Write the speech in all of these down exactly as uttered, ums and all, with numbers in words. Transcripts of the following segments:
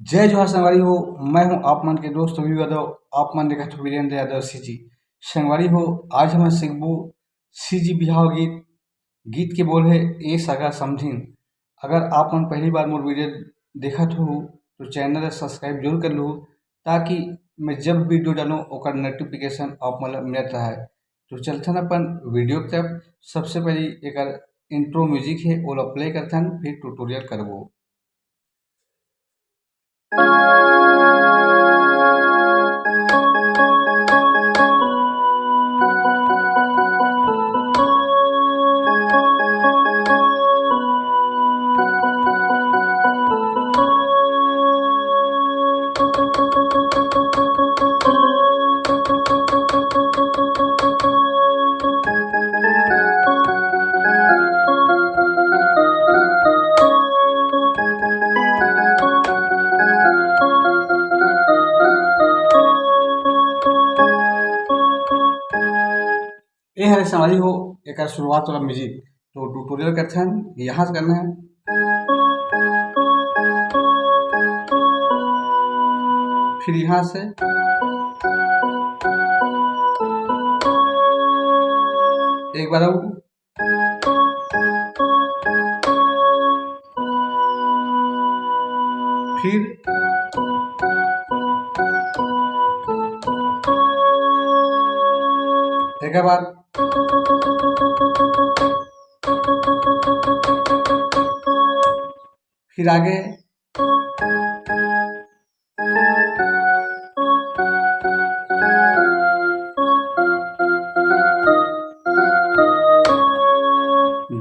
जय जोहार संगवारी हो, मैं हूं आप मन के दोस्त वीरू यादव। आप मन देखत हो वीरेंद्र यादव सीजी। संगवारी हो, आज हमन सीखबो सीजी बिहाव गीत। गीत के बोल हे ए सगा समधिन। अगर आप मन पहली बार मोर वीडियो देखत हो तो चैनल ला सब्सक्राइब जरूर कर लो, ताकि मैं जब वीडियो डालूं ओकर नोटिफिकेशन आप मन ला मिलत रहे। तो चलथन अपन वीडियो की तरफ। सबसे पहले एकर इंट्रो म्यूजिक हे, ओला प्ले करथन, फिर ट्यूटोरियल करबो। ए हरे संगवारी हो, एकर शुरुआत वाला म्यूजिक। तो ट्यूटोरियल करथन, यहाँ से करना है, फिर यहाँ से एक बार और, फिर एक बार, फिर आगे।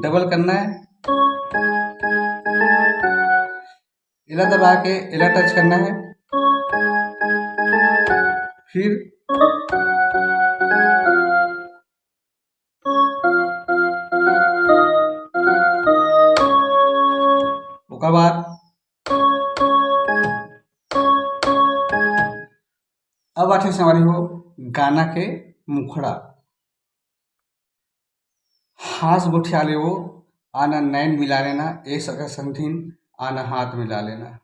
डबल करना है, एला दबा के एला टच करना है, फिर ओकर बाद अब आथे संगवारी हो गाना के मुखड़ा। हाँस गोठिया लेवो, आना नैन मिला लेना, ए सगा समधिन, आना हाथ मिला लेना।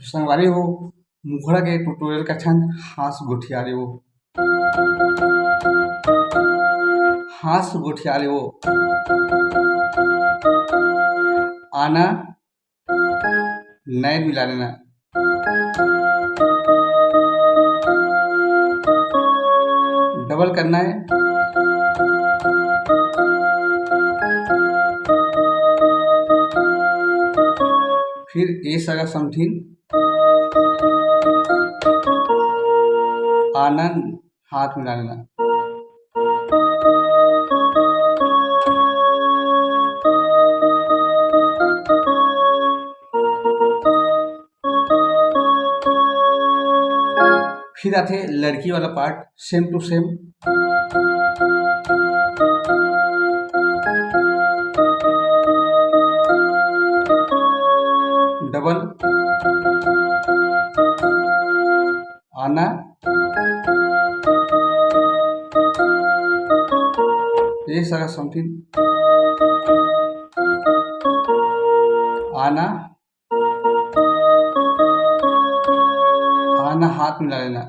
संगवारी हो, मुखड़ा के ट्यूटोरियल करथन, हाँस गोठिया लेवो। हाँस गोठिया लेवो। आना नैन मिला लेना। डबल करना है। फिर ए सगा समधिन, आना हाथ मिला लेना। फिर आथे लड़की वाला part, same to same। Double आना, ए सगा समधिन, आना, आना हाथ मिला लेना।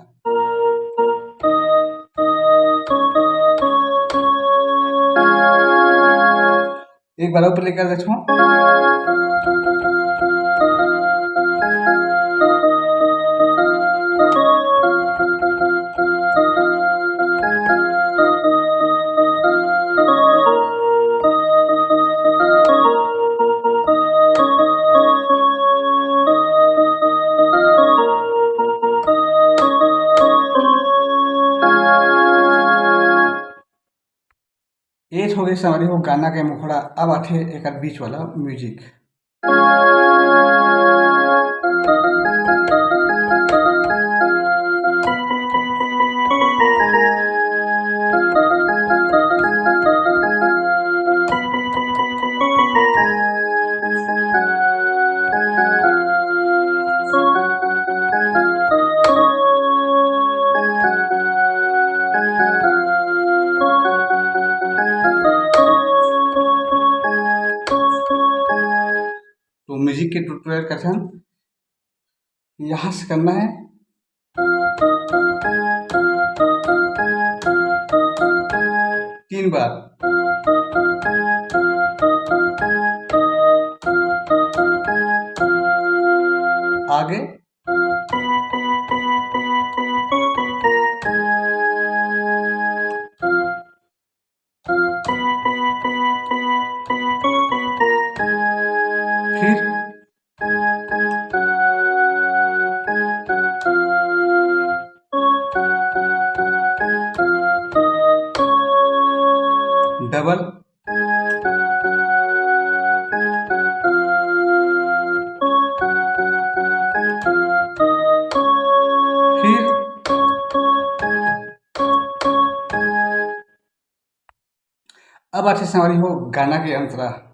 एक बार और प्ले कर देथों। एच हो गई संगवारी हो गाना के मुखड़ा। अब आथे एकर बीच वाला म्यूजिक। म्यूजिक के ट्यूटोरियल करथन। यहाँ से करना है तीन बार। आगे। फिर डबल, फिर अब आथे संगवारी हो गाना के अंतरा।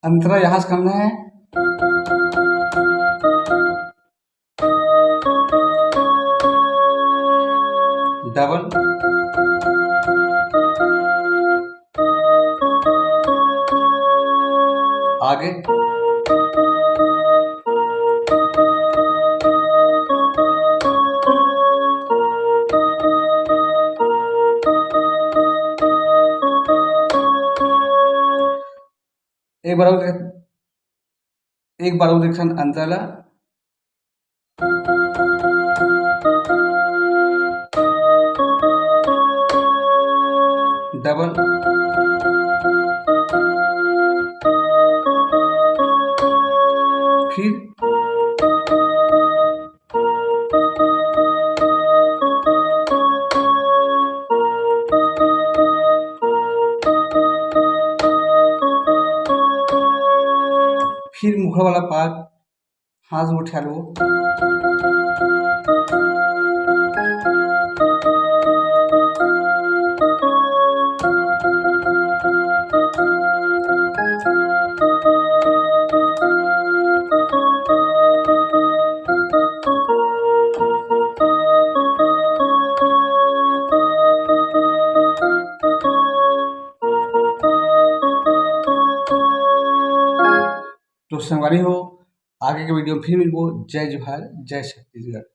अंतरा यहाँ से करना है। डबल, आगे। एक बार और देख-, एक बार और देखथन अंतरा ला। डबल, फिर फिर मुखड़ा वाला पार्ट, हाथ उठा लो। तो संगवारी हो, आगे के वीडियो में फिर मिलबो। जय जोहार, जय छत्तीसगढ़।